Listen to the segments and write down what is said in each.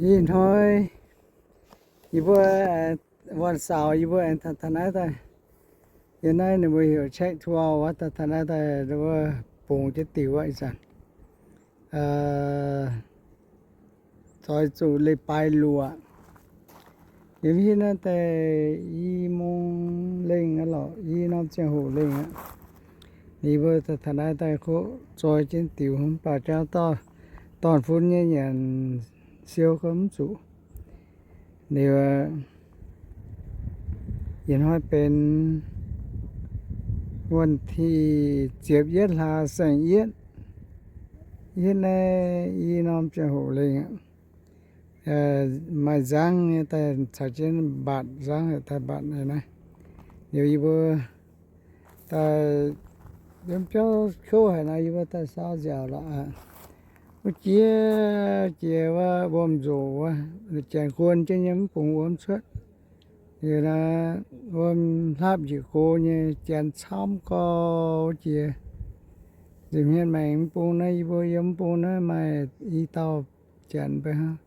Ih hnoi yie mbuo, aengx, วันเสาร์ yie mbuo aengx taux, taux naaiv daaih. Yiem naaiv ninh mbuo heuc เช็คทัวร์ wuov, taux, taux naaiv daaih ninh mbuo bungx jienv diuc aqv. Ih zanc zoix zuqc leiz-baaix luoqc. Yiem hitv naaiv daaih i mungz lengh aqv lorqc, i norm ziangh hoc lengh aqv. Ninh mbuo taux, taux naaiv daaih kuv zoi jienv diuc, mv baac jangv dorn-fun nyei nyanc siou gorngv mv zuqc. Liuz, ih hnoi benx วันที่ ziepc yietv hlaax saeng-yietv. Hitv naaiv i norm ziangh hoc lengh aqv. Maaih nzangv nyei daaih caux jienv mbatc, nzangv daaih mbatc naaiv. Liuz yie mbuo daaih yiem biauv kouv haic nor, yie mbuo daaih saau nziaauc lorqc aqv. Wuov jiex jiex wuov wuom nzoqc wuov, janx guon jienv nyei mv bungx wuom cuotv. Liuz naaiv wuom hlapv njiec go nyei, janx camv gorx wuov jiex. Nza'hmien maengx mv bung naaiv, yie mbuo yiem mv bung naaiv maaih i dauh janx mv bei hnangv.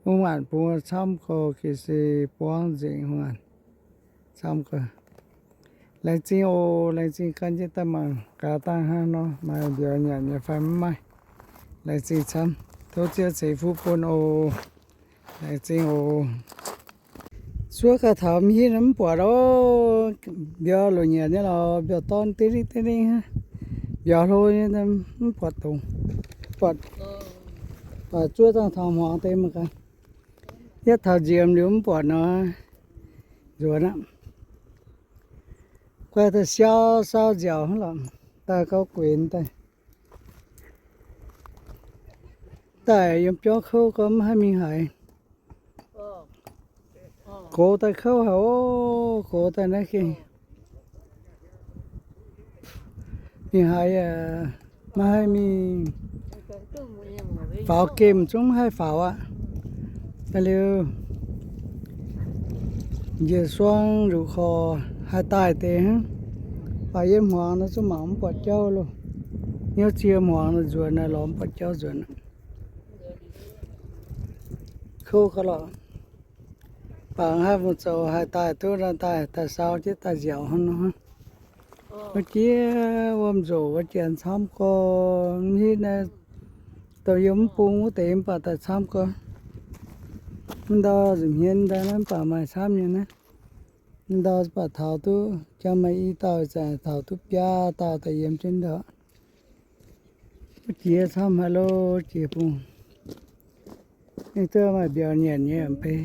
Wuov maanc bung camv gorx, geh se buangv nzengc wuov maanc. Camv gorx. Laengz zingh oc, laengz zingh gan jienv daaih mangc gaax dangh hnangv nor, maaih mbiauz nyanc nyei fai mv maaih. Laengz zingh camv. Tov Ziouv ceix fuqv bun oc. Laengz zingh oc. Zuov gauh taux mv hitv mv buatc oc. Mbiauz loc nyanc nyei lorqc, mbiauz dorn dingv dingv dingv dingv hnangv. Mbiauz hlo nyei mv buatc dongz. Buatc, zuov dangh taux hmuangx deix mangc gaax. Yietv taux nziemx liuz mv buatc nor, nzuonx aqv. Guai daaih siau saau nziaauc hnangv lorqc, daaih gauh guenx daaih. Daaih yiem biauv kouv gorngv mv haih mingh haaix. Gox daaih kouv haic oc, gox daaih naaiv gengh mingh haaix yaac maiv haih mingh. Faaux gemh zungv mv haih faaux aqv. Daaih liuz njiec suang nzuqc korc haih daaih deix hnangv. Baac yiem hmuangx nor zungv mangc mv buatc jauv loh. Hnyouv zie hmuangx nor nzuonx naaiv lorz mv buatc jauv nzuonx. Kouv gauh lorqc. Baac haih mingh zoux haih daaih duqv nor daaih, daaih saau jienv daaih nziaauc hnangv nor. Wuov jiex wuom nzoqc wuov janx camv gorx, mv hitv naaiv dongh yiem mv bung wuov deix mv baac daaih camv gorx. Mv ndau nza'hmien ndau naaiv mv baac maaih camv nyei naaiv. Mv ndau baac taux duqv jangx maaih i dauh zanc taux duqv biaa dauh daaih yiem jienv ndau. Wuov jiex camv haic lo, jiex bung. Ninh duqv maaih mbiauz nyanc nyei mv bei.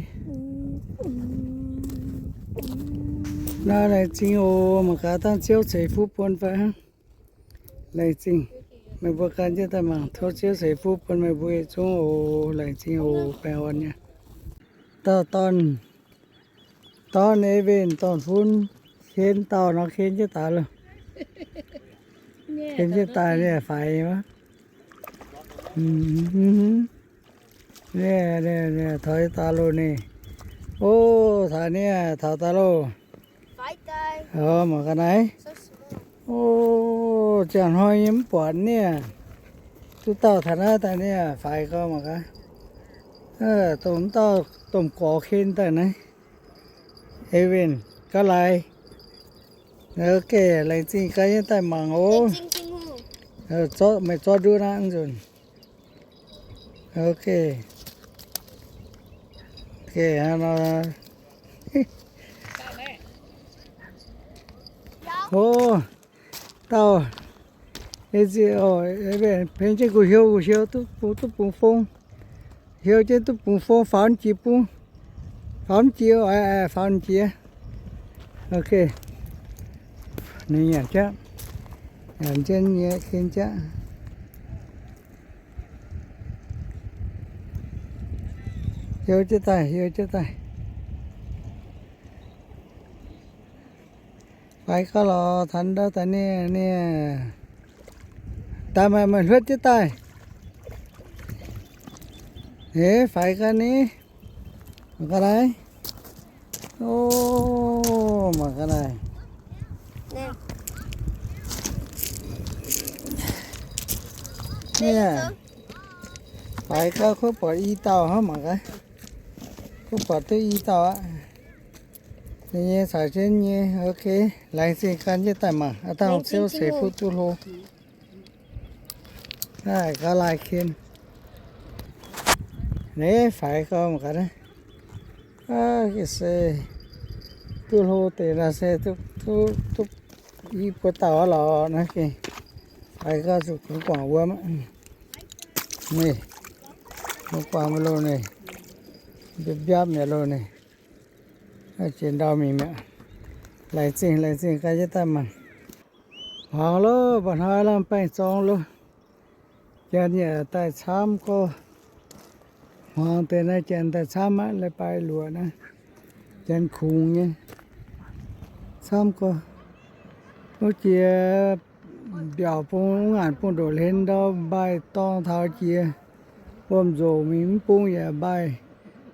Naaiv laengz zingh oc, mangc gaax dangh Ziouv ceix fuqv bun fai hnangv. Laengz zingh. Meih mbuo gan jienv daaih mangc, tov Ziouv ceix fuqv bun meih mbuo yietc zungv oc. Laengz zingh oc, baengh orn nyei. Dauh dorn, dorn ei winh dorn-fun, ken dauh nor ken jienv daaih loh. Ken jienv daaih ninh faix wuov. Taux daaih loh ninh. O, taux ninh, taux daaih loh. Mangc gaax naaiv. O, ziangh hnoi nyei mv buatc ninh. Duqv dauh taux naaiv daaih ninh faix gau mangc gaax. Dongh dauh domh gorx ken daaih naaiv. Ei winh gaav laaix. Ok, laengz zingh gaax nyei daaih mangc oc. Meih zorqv nduqv naaiv nzunc. Ok. Ok, hnangv nor. O, dauh. Peng jienv gu'hio, gu'hio duqv bungx, duqv bungx fong. Hio jienv duqv bungx fong, faaux jiex bung. Faaux jiex, faaux jiex. Ok. Ninh nyanc jaqv. Nyanc jienv nyei ken jaqv. Hio jienv daaih, hio jienv daaih. Faix gau lorqc, taux ndau daaih ninh, ninh. Daaih maaih, maaih hluotv jienv daaih. Eix, faix gau ni. Mangc gaax naaiv. O, mangc gaax naaiv. Ninh. Faix gau kuv buatc i dauh hnangv mangc gaax. Kuv buatc duqv i dauh aqv. Ninh nyei caux jienv nyei, ok. Laengz zingh gan jienv daaih mangc. Aa, dangh ziouv seix fuqv duqv hlo. Naaiv gaax lai kin. Naaiv faix gau mangc gaax naaiv. Aa, se duqv hlo deix naaiv se duqv, duqv, duqv i buo dauh aqv lorqc naaiv gengh. Faix gau zuqc kungx guangc wuom aqv. Ninh, kungx guangc mingh loh ninh, mbiapv mbiapv mi'aqv loh ninh. Jiex ndau mingh mi'aqv. Laengz zingh, laengz zingh gan jienv daaih mangc. Hmuangx loh, mba'hnoi lamh baengh zorng loh. Janx yaac daaih camv gorx. Hmuangx deix naaiv janx daaih camv aqv, leiz-baaix luoqc naaiv. Janx kungx nyei. Camv gorx. Wuov jiex mbiaauc bung, wuov ngaanc bung ndoqc hlen ndau, mbaih dorng taux jiex, wuom-nzoqc mingh mv bung yaac mbaih.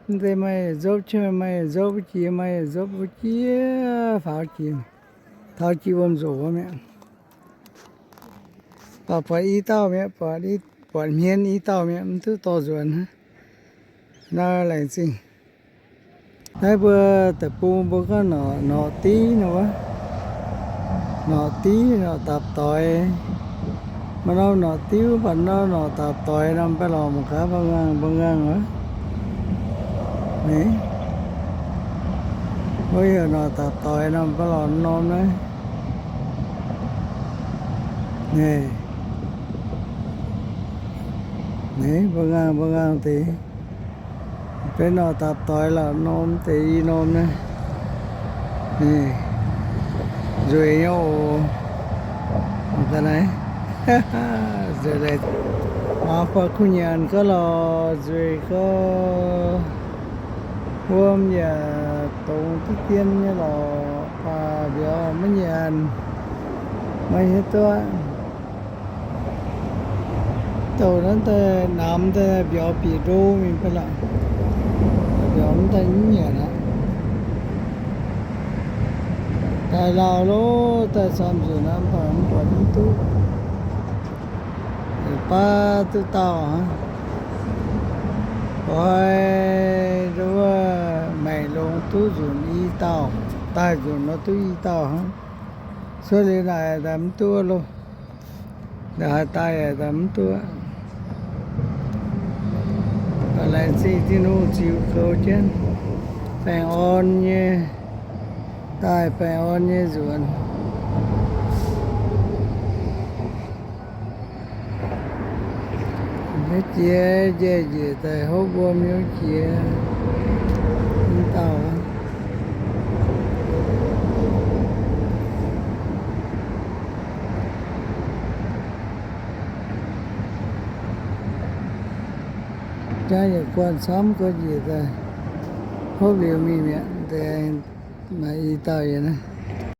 Mv deix maaih yietc nzopv, maaih yietc nzopv, wuov jiex maaih yietc nzopv, wuov jiex faaux jiex, taux jiex wuom-nzoqc wuov mi'aqv. Baac buatc i dauh mi'aqv, buatc hmien i dauh mi'aqv, mv duqv dorh nzuonx hnangv. Naaiv laengz zingh. Naaiv mbuo deic-bung mbuo gorngv norqc, norqc div nor wuov. Norqc div, norqc dapc doix. Maaih norm norqc div, maaih norm norqc dapc doix nor, mv baac lorqc mangc gaax, mbuo ngaangh, mbuo ngaangh wuov. Ninh, mbuo heuc norqc dapc doix nor, mv baac lorqc norm naaiv. Ninh, ninh, mbuo ngaangh, mbuo ngaangh deix. Benx norqc dapc doix lorqc norm deix i norm naaiv. Ninh, nzueic nyei oc. Ga'naaiv, nzueic leiz. Maaz buatc kuh nyanc gauh lorqc, nzueic gauh. Wuom yaac dongz diqv dien nyei lorqc, baac mbiauz maiv nyanc, maiv hiuv duqv. Douh naaiv daaih namx daaih mbiauz bieqc ndo mingh fai lorqc. Mbiauz mv daaih mv nyanc aqv. Daaih lauh loh, daaih camv nzunc aqv, mv baac mv buatc mv duqv. Baav duqv dauh hnangv. Oix nduov maengc longx duqv nzunc i dauh, daaih nzunc nor duqv i dauh hnangv. Cuotv liuz naaic daaih mv duqv loh. Ndongc haaix daaih yaac daaih mv duqv. Laengz zingh Tin-Hungh ziux goux jienv, baengh orn nyei daaih, baengh orn nyei nzuonx. Mv jiex njiec njiec daaih hopv wuom nyei jiex, mv dauh. Jangv yietc guanh camv ga'nyiec daaih, hopv liuz mingh mi'aqv. Deix maaih i dauh yie naaiv.